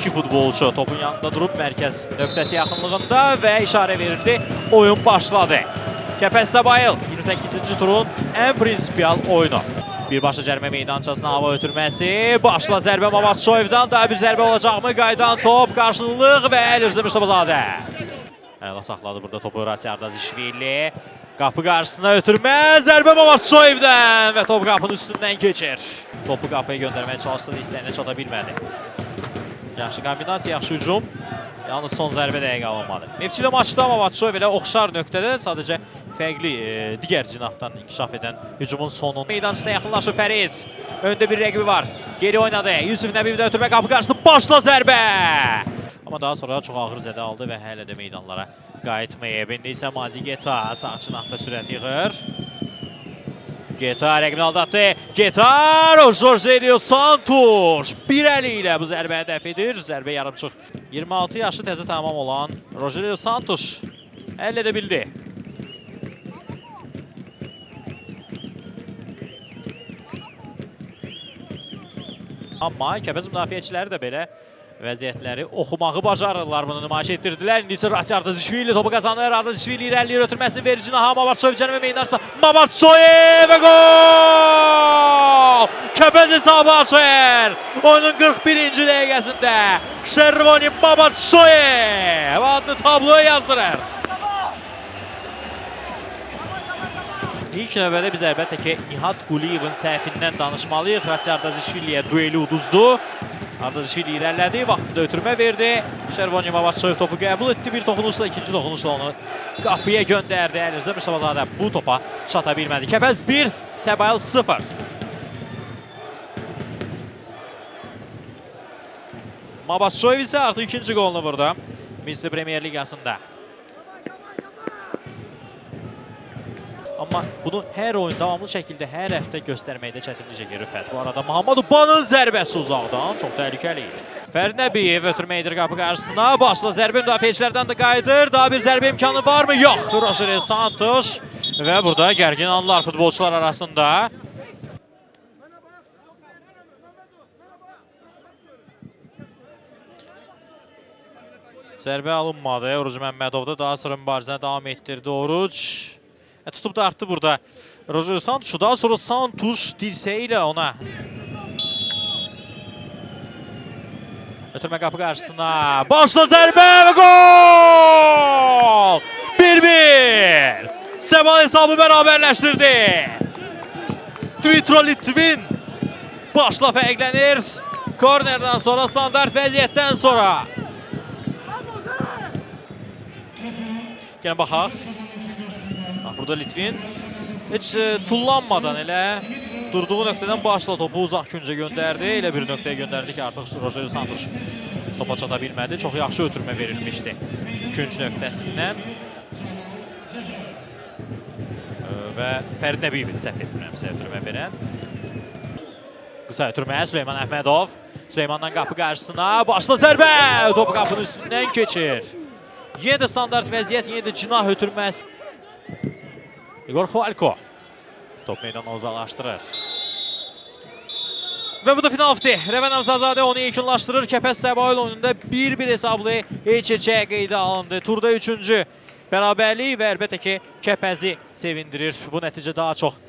İki futbolçu topun yanında durub mərkəz nöqtəsi yaxınlığında və işarə verildi. Oyun başladı. Kəpəz Səbail 28-ci turun ən prinsipial oyunu. Birbaşa cərimə meydançasına hava ötürməsi. Başla zərbə Mamadşoyevdən. Daha bir zərbə olacaqmı? Qayıdan top, qarşılıq və Əlirza Müştabazadə. Əla saxladı burada topu Rati Ardazişvili. Qapı qarşısına ötürmə, zərbə Mamadşoyevdən və top qapının üstündən keçir. Topu qapıya göndərməyə çalışsa da istəyinə çata bilmədi. Yaxşı kombinasiya, yaxşı hücum. Yalnız son zərbə dəqiq alınmadı. Neftçi ilə maçda Mamadşoyev elə oxşar nöqtədə sadəcə fərqli digər cinahdan inkişaf edən hücumun sonunu. Meydançısına yaxınlaşır Fərid. Öndə bir rəqibi var. Geri oynadı. Yusuf Nəbiyevdə ötürmə qapı qarşısında başla zərbə. Amma daha sonra çox ağır zədə aldı və hələ də meydanlara qayıtmayıb. İndi isə Madi Geta sağ cinahda sürət yığır. Geta rəqibini aldatdı. Geta, Jorge Santos bir əli ilə bu zərbəni dəf edir. Zərbə yarımçıq. 26 yaşı təzə tamam olan Rogelio Santos əldə edə bildi. Amma Kəpəz müdafiəçiləri də belə vəziyyətləri oxumağı bacarırlar. Bunu nümayiş etdirdilər. İndi isə Rati Ardazişvili topu qazanır. Ardazişvili irəliləyir, ötürməsini verici Naha Mamadşoyev cərimə meydançısı. Mamadşoyev və gol! Kəpəz hesabı açır. Oyunun 41-ci dəqiqəsində Şervoni Mamadşoyev adını tabloya yazdırır. İlk növbədə biz əlbəttə ki, Nihat Quliyevin səhvindən danışmalıyıq. Rati Ardazişviliyə dueli uduzdu. Ardazişvili irəlilədi, vaxtında ötürmə verdi. Şervoni Mamadşoyev topu qəbul etdi. Bir toxunuşla, ikinci toxunuşla onu qapıya göndərdi. Əlirza Müştabazadə bu topa çata bilmədi. Kəpəz 1, Səbail 0. Mamadşoyev isə artıq ikinci qolunu vurdu Milli Premyer Liqasında. Amma bunu hər oyun davamlı şəkildə hər həftə göstərməkdə çətinlik çəkir Rüfət. Bu arada Muhammadov zərbəsi uzaqdan çox təhlükəli idi. Fərid Nəbiyev ötürmə edir qapı qarşısına. Başla zərbə müdafiəçilərdən də qayıdır. Daha bir zərbə imkanı varmı? Yox. Roger Santos və burada gərgin anlar futbolçular arasında. Zərbə alınmadı. Oruc Məmmədov da daha sonra mübarizəni davam etdirdi Oruc. Tutub da artdı burada. Roger Santos. Daha sonra Santos dirsəyi ilə ona. Ötürmə qapı qarşısına. Başla zərbə və gol! 1-1. Səbail hesabı bərabərləşdirdi. Dmitro Litvin başla fərqlənir. Kornerdən sonra, standart vəziyyətdən sonra. Gəlin baxaq. Bax, burada Litvin heç tullanmadan elə durduğu nöqtədən başla topu uzaq küncə göndərdi. Elə bir nöqtəyə göndərdi ki, artıq Roger Santos topa çata bilmədi. Çox yaxşı ötürmə verilmişdi künc nöqtəsindən. Və Fərid Nəbiyev səhv etmirəmsə ötürmə verən. Qısa ötürmə Süleyman Əhmədov. Süleymandan qapı qarşısına başla zərbə. Topu qapının üstündən keçir. Yenə də standart vəziyyət, yenə də cinah ötürməsi. Igor Xvalko top meydanına uzaqlaşdırır. Və bu da final fiti. Rəvan Əmsazadə onu yekunlaşdırır. Kəpəz Səbail oyununda 1-1 hesablı heç-heçə qeydə alındı. Turda 3-cü bərabərlik və əlbəttə ki, Kəpəzi sevindirir. Bu nəticə daha çox